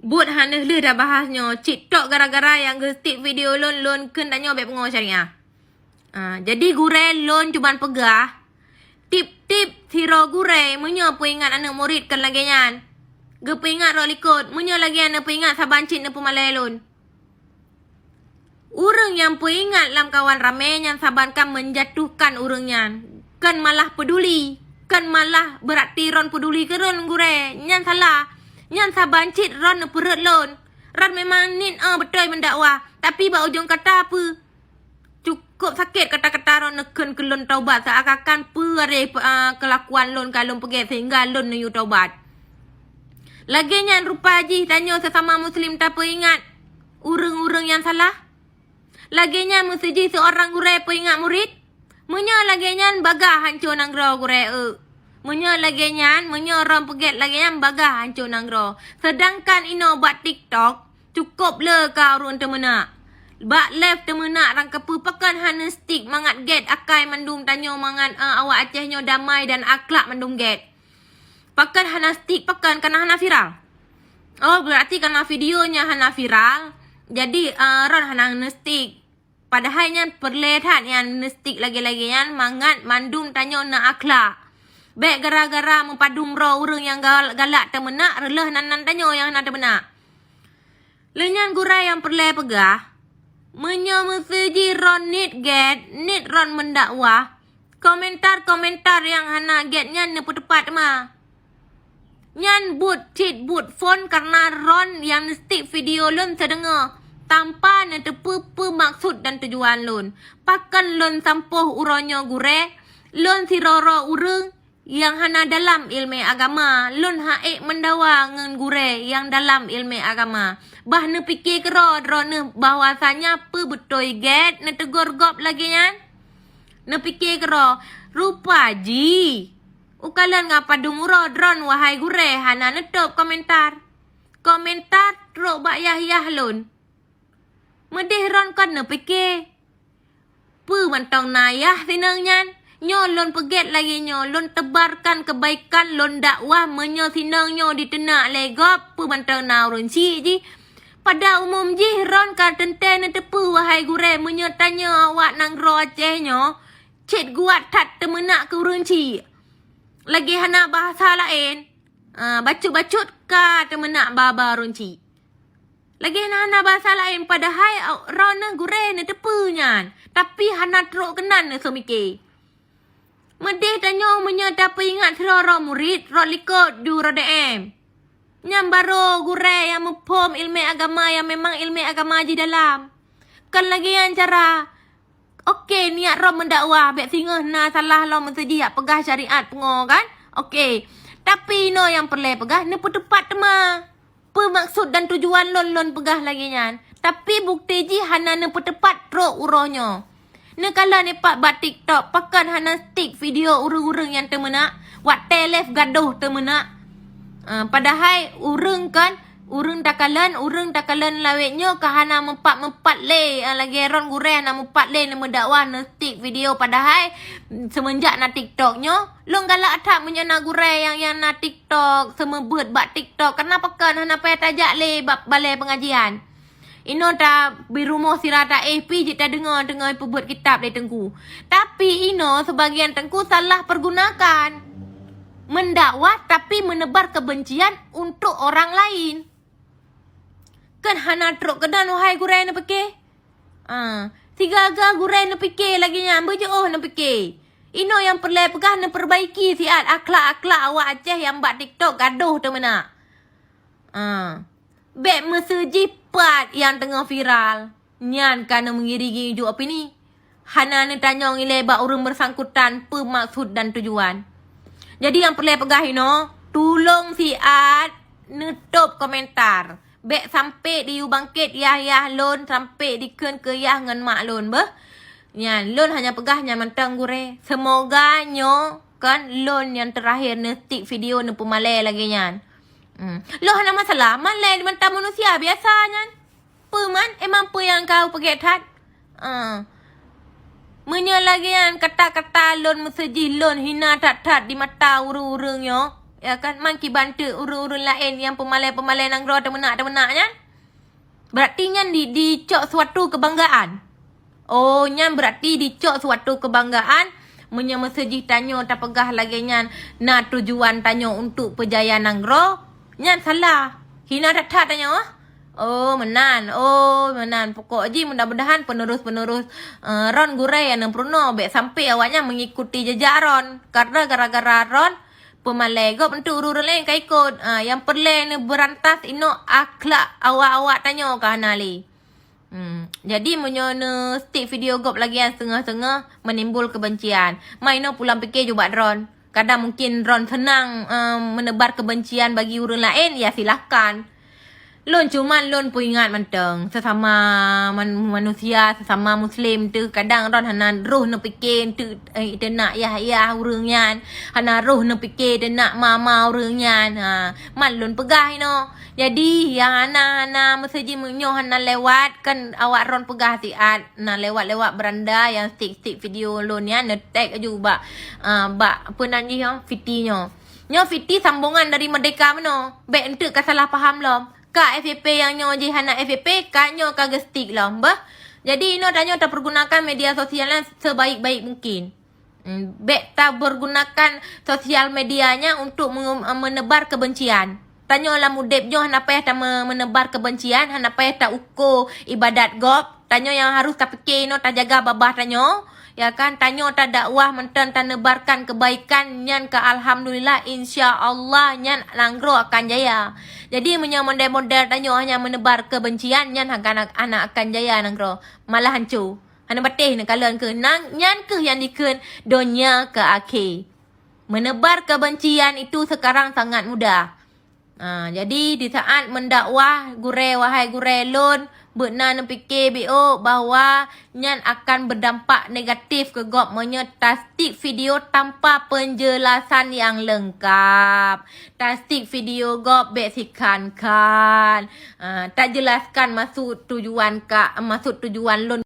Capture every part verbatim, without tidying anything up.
Buet hana lheueh tabahas nyoe, cit tok gara-gara nyang geustick video lôn, lôn kheun tanyoe bèk pungo syariah. Ah, jadi gurèe lôn cuman peugah, tiep-tiep sidroe gurèe meunyoe peuingat aneuk murit kheun lagèe nyan. Geupeuingat rot likot, meunyoe lagèe nyan neupeuingat saban cit neupeumalèe lôn. Ureueng nyang peuingat lam kawan ramè nyan saban ka menjatuhkan ureueng nyan. Kheun malah peduli. Kheun malah beurati ron peduli keu ron gurèe. Nyan salah. Nyan saban cit ron neupeureuet lôn. Ron memang niet, eh, beutôi mendakwah. Tapi bak ujong kata peue? Cukup sakét kata-kata ron neukheun keu lôn taubat, seuakan-akan peue aré, eh, keulakuan lôn ka lôn peugèt sehingga lôn neuyue taubat. Lagèe nyan rupa jih tanyoe sesama muslim tapeuingat ureueng-ureueng nyang salah. Lagèe nyan meuseujih seurang gurèe peuingat murit. Meunyoe lagèe nyan, bagaih hanco nanggroe gurèe eu. Meunyoe lagèe nyan, meunyoe ron peugèt lagèe nyan, bagaih hanco nanggroe. Seudangkan inoe bak TikTok, cukup le ka ureueng teumeunak. Bak live teumeunak rang kapeue, pakon hana stick mangat gèt akai mandum tanyoe mangat, eh, awak Aceh nyoe damai dan akhlak mandum gèt. Pakon hana stick, pakon kana hana viral. Oh, berarti kana video nyan hana viral. Jadi, eh, ron hana nge-stick. Padahai nyan peureulèe that nyan nge-stick lagèe-lagèe nyan mangat mandum tanyoe na akhlak. Bèk gara-gara meupadum droe ureueng nyang gal-, galak teumeunak, reuloh nan-nan tanyoe nyang hana teumeunak. Lheueh nyan gurèe nyang peureulèe peugah, meunyoe meuseujih ron niet gèt, niet ron mendakwah, komentar-komentar nyang hana gèt nyan neupeuteupat teuma. Nyan buet cit buet phon kareuna ron nyang nge-stick video lôn seudeungoe, tanpa neuteupeue peue maksud dan tujuan lôn. Pakon lôn sampôh uroe nyoe gurèe, lôn sidroe-droe ureueng nyang hana dalam ileumèe agama, lôn han ék meudawa ngon gurèe nyang dalam ileumèe agama. Bah neupiké keudroe droeneuh bahwasanya peue beutôi gèt neuteugor gob lagèe nyan? Neupiké keudroe, rupa jih. Ukalon ngon padum uroe droen wahai gurèe hana neutôb komentar. Komentar trok bak yah-yah lôn. Meudeh ron kon neupiké. Peue mantong na yah sinong nyan? Nyoe lôn peugèt lagèe nyoe, lôn teubarkan keubaikan, lôn dakwah meunyoe sinong nyoe diteunak lé gob, peue mantong na ureueng chik jih. Pada umum jih ron ka teuntèe neuteupeue wahai gurèe meunyoe tanyoe awak nanggroe Aceh nyoe cit guat that teumeunak keu ureueng chik. Lagèe hana bahasa laén, ah, bacut-bacut ka teumeunak ba-ba ureueng chik. Lagèe na hana bahasa laén, padahai droeneuh gurèe neuteupeue nyan, tapi hana trok keunan neuseumiké. Meudeh tanyoe meunyoe tapeuingat sidroe-droe murit rot likot ju rot D M. Nyan barô gurèe nyang muphom ileumèe agama nyang memang ileumèe agama jih dalam. Kon lagèe nyan cara. Oke, niat droe meudakwah, bèk singoh na salah lom meuseujih jak peugah syariat pungo kan? Oke. Tapi inoe nyang peureulèe peugah neupeuteupat teuma. Peue maksud dan tujuan lôn, lôn peugah lagèe nyan? Tapi bukti jih hana neupeuteupat trok uroe nyoe. Neukalon ipat bak TikTok, pakon hana stick video ureueng-ureueng nyang teumeunak, watèe live gadôh teumeunak. Ah, padahai ureueng kan Ureueng takalon, ureueng takalon lawét nyoe ka hana meupat-meupat lé, ah, lagèe ron gurèe hana meupat lé neumeudakwah, neu-stick video, padahai seumeunjak na TikTok nyoe, lôn galak that meunyoe na gurèe nyang, nyang na TikTok, seumeubeuet bak TikTok, kareuna pakon hana payah tajak lé bak balèe peungajian. Inoe ta bri rumoh sira taéh pih jeuet tadeungoe teungoh peubuet kitab lé teungku. Tapi inoe seubagian teungku salah pergunakan. Mendakwah tapi menebar kebencian untuk orang lain. Kan hana trok keunan wahai gurèe neupiké. Ah, sigaga gurèe neupiké lagèe nyan, beujiôh neupiké. Inoe nyang peureulèe peugah neupeurbaiki siat akhlak-akhlak awak Aceh nyang bak TikTok gadôh teumeunak. Ah, bèk meuseujih pat nyang teungoh viral. Nyan ka neumeungiri-ngiri juek opini. Hana neutanyong ilèe bak ureueng bersangkutan peue maksud dan tujuan. Jadi nyang peureulèe peugah inoe, tulông siat neutôb komentar. Bèk sampé diyue bangkét yah-yah lôn, sampé dikheun keu yah ngon mak lôn beuh. Nyan, lôn hanya peugah nyan mantong gurèe. Seumoga nyoe kon lôn nyang teurakhé neu-stick video neupeumalèe lagèe nyan. Hmm. Lôn hana masalah, malèe di mata manusia biasa nyan. Peue man, emang peue nyang ka peugèt that? Ah. Meunyoe lagèe nyan kata-kata lôn meuseujih lôn hina that-that di mata ureueng-ureueng nyoe, Ya kan, man kiban teuk ureuëng-ureuëng laén nyang peumalée-peumalée nanggroe teumeunak-teumeunak nyan. Berarti nyan di, dicok suatu kebanggaan. Oh, nyan berarti dicok suatu kebanggaan. Meunyoe meuseujih tanyoe tapeugah lagée nyan na tujuan tanyoe untuk peujaya nanggroe, nyan salah. Hina that-that tanyoe. Oh, meunan. Oh, meunan. Pokok jih mudah-mudahan penerus-penerus, eh, ron gurée nyang neupeurunoe bék sampai awaknyan mengikuti jejak ron. Karena gara-gara ron, peumalée gob untuk ureuëng laén ka ikot. Ah, nyang peureulée neubeurantas inoe akhlak awak-awak tanyoe ka hana lé. Hmm. Jadi meunyoe neu stick video gob lagée nyan seungeuh-seungeuh menimbul kebencian, ma inoe pulang pike jubak droen. Kadang mungkin droen senang, eh, menebar kebencian bagi ureuëng laén, ya silahkan. Lôn cuman lôn peuingat mantong, sesama man-, manusia, sesama muslim tu kadang droen hana roh neupike untuk, eh, teunak yah-yah ureuëng nyan, hana roh neupike teunak ma-ma ureuëng nyan. Ha, man lôn peugah inoe. Jadi nyang hana-hana meuseujih meunyoe hana lewat kan awak ron peugah siat na lewat-lewat beranda nyang stick-stick video lôn nyan neutag aju bak, ah, bak apa nan jih nyoe, Fiti nyoe. Nyoe Fiti sambongan dari Merdeka meunoe. Bék enteuk ka salah paham lom. Ka F Y P nyang nyoe jih hana F Y P, ka nyoe ka geustick lom, beuh. Jadi inoe tanyoe tapergunakan media sosial nyan sebaik-baik mungkin. Hmm, bék tapergunakan sosial media nyan untuk menge-, menebar kebencian. Tanyoe lam udeb nyoe hana payah ta me-, menebar kebencian, hana payah ta uko ibadat gob. Tanyoe nyang harus tapike inoe tajaga babah tanyoe. Ya kan, tanyoe tadakwah mantong tanebarkan kebaikan nyan ka alhamdulillah, insya Allah nyan nanggroe akan jaya. Jadi meunyoe model-model tanyoe hanya menebar kebencian nyan akan, akan, akan jaya nanggroe, malah hanco. Hana bateh neukalon keu nang, nyan keuh nyang dikheun donya keu akhé. Menebar kebencian itu sekarang sangat mudah. Ha, jadi di saat mendakwah gurée, wahai gurée lôn, beuna neupike biôk bahwa nyan akan berdampak negatif keu gob meunyoe tastik video tanpa penjelasan yang lengkap. Tastik video gob bék sikhan-khan. Ha, tajelaskan maksud tujuan ka, maksud tujuan lôn.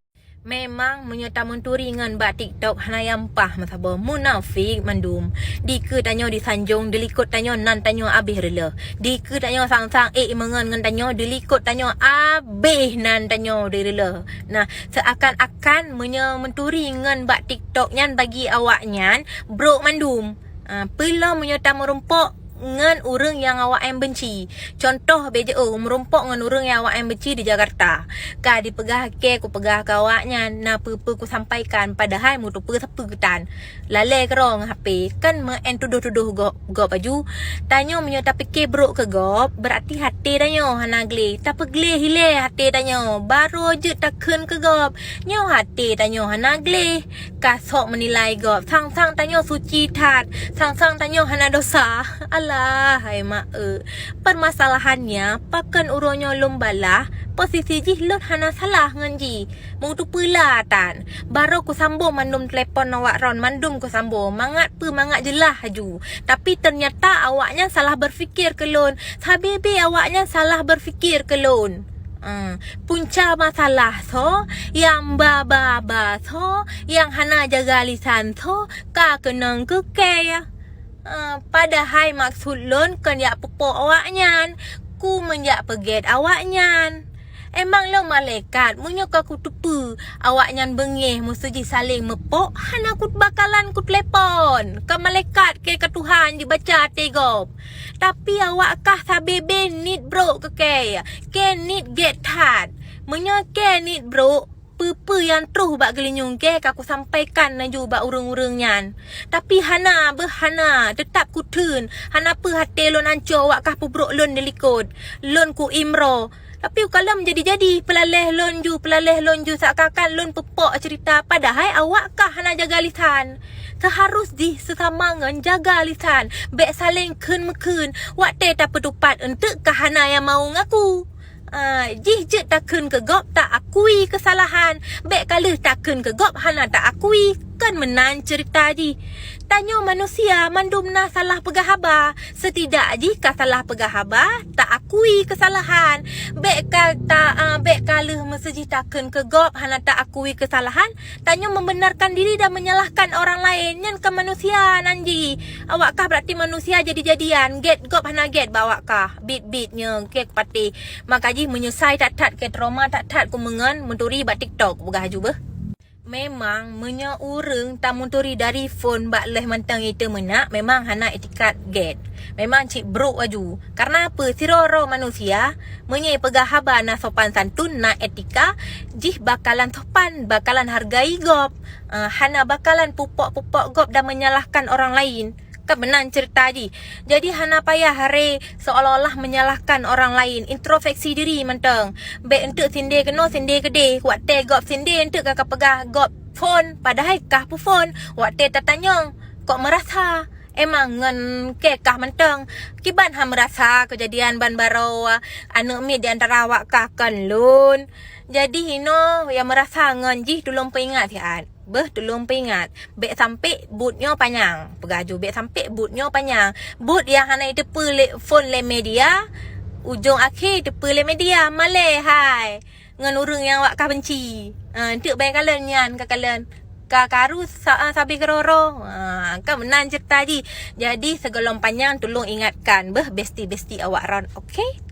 Memang meunyoe tameuturi ngon bak TikTok hana nyang paih meusaboh, munafik mandum. Dikeue tanyoe disanjong, dilikot tanyoe nan tanyoe abéh reuloh. Dikeue tanyoe sang-sang ék meungon ngon tanyoe, dilikot tanyoe abéh nan tanyoe di reuloh. Nah, seakan-akan meunyoe meuturi ngon bak TikTok nyan bagi awaknyan brok mandum. Ah, peue lom meunyoe tameurumpok ngon ureuëng nyang awaknyan benci. Contoh, B J O meurumpok ngon ureuëng nyang awaknyan benci di Jakarta. Ka dipeugah keu, kupeugah keu awaknyan, na peue-peue kusampaikan, padahai meutupeue sapeue tan. Lalée keudroe ngon H P, kan meu'en tudoh-tudoh gob, gob aju. Tanyoe meunyoe tapike brok keu gob, beurati até tanyoe hana gleh. Tapeugleh ilée até tanyoe, barô jeuet takheun keu gob. Nyoe até tanyoe hana gleh. Ka sok meunilai gob, sang-sang tanyoe suci that, sang-sang tanyoe hana dosa. Alah, hai mak e. Permasalahannya, pakon uroe nyoe lôn balah, posisi jih lôn hana salah ngon jih. Meutupeula tan. Barô kusambong mandum telepon awak ron, mandum kusambong. Mangat peue, mangat jeulaih aju. Tapi ternyata awaknyan salah berpikir keu lôn. Sabé-bé awaknyan salah berpikir keu lôn. Hmm, punca masalah soe, nyang ba-ba-ba soe, nyang hana jaga lisan soe, ka keunong keu kée. Eh, padahai maksud lôn kon jak peupok awaknyan, ku meunjak peugét awaknyan. Emang lôn malaikat, meunyoe ka kuteupeu awaknyan beungéh meuseujih saléng meupok, hana kubakalan kutelepon. Ka malaikat kée ka Tuhan jibaca até gob. Tapi awak kah sabé-bé niet brok keu kée, kée niet gét that. Meunyoe kée niet brok, peue-peue nyang troh bak geulinyueng kée ka kusampaikan laju bak ureuëng-ureuëng nyan. Tapi hana, beuh hana, teutab kutheun, hana peue até lôn anco awak kah peubrok lôn dilikot. Lôn ku imroe. Tapi ukalom jadi-jadi, peulaléh lôn ju, peulaléh lôn ju seakan-akan lôn peupok ceurita, padahai awak kah hana jaga lisan. Seuharus jih seusama ngon jaga lisan, bék saléng kheun meukheun, watée tapeuteupat eunteuk ka hana nyang mau ngaku. Ah, jih jeuet takheun keu gob taakui keusalahan, bék ka lheueh takheun keu gob hana taakui, Kan meunan cerita jih. Tanyoe manusia mandum na salah peugah haba. Setidak jih ka salah peugah haba, ta akui kesalahan. Bèk ka ta, ah, bèk ka lheueh meuseujih takheun keu gob hana ta akui kesalahan, tanyoe membenarkan diri dan menyalahkan orang lain. Nyan ka manusia nan jih. Awak kah berarti manusia jadi-jadian. Gèt gob hana gèt bak awak kah. Bit-bit nyoe keu patéh. Maka jih meunyoe sai that-that keu trauma that-that ku meungon meuturi bak TikTok peugah aju beuh. Memang meunyoe ureueng tameuturi dari phon bak lheueh mantong ite meunak, memang hana etikat gèt. Memang cit brok aju. Karena apa? Sidroe-droe manusia, meunyoe peugah haba na sopan santun, na etika, jih bakalan sopan, bakalan hargai gob. Ah, hana bakalan pupok-pupok gob dan menyalahkan orang lain. Kan meunan cerita jih. Jadi hana payah haré seolah-olah menyalahkan orang lain. Introspeksi diri mantong. Bèk enteuk sindé keunoe, sindé keudéh. Watèe gob sindé enteuk ka, ka peugah gob phon, padahai kah peuphon. Watèe tatanyong, kok meurasa? Emang ngon kèe kah mantong? Kiban han meurasa keujadian ban baroe aneuk miet di antara awak kah kon lôn? Jadi hinoe nyang meurasa ngon jih tulông peuingat siat. Beuh, tulông peuingat, bèk sampé buet nyoe panyang. Peugah aju, bèk sampé buet nyoe panyang. Buet nyang hana jiteupeue lé phon lé media, ujong akhé jiteupeue lé media. Malèe hai ngon ureueng nyang awak kah benci. Ah, enteuk bèe kalon nyan, ka kalon ka karu sa-, ah, sabe keudroe-droe. Ah, kan meunan cerita jih. Jadi sigohlom panyang tulông ingatkan beuh bestie-bestie awak ron, oke?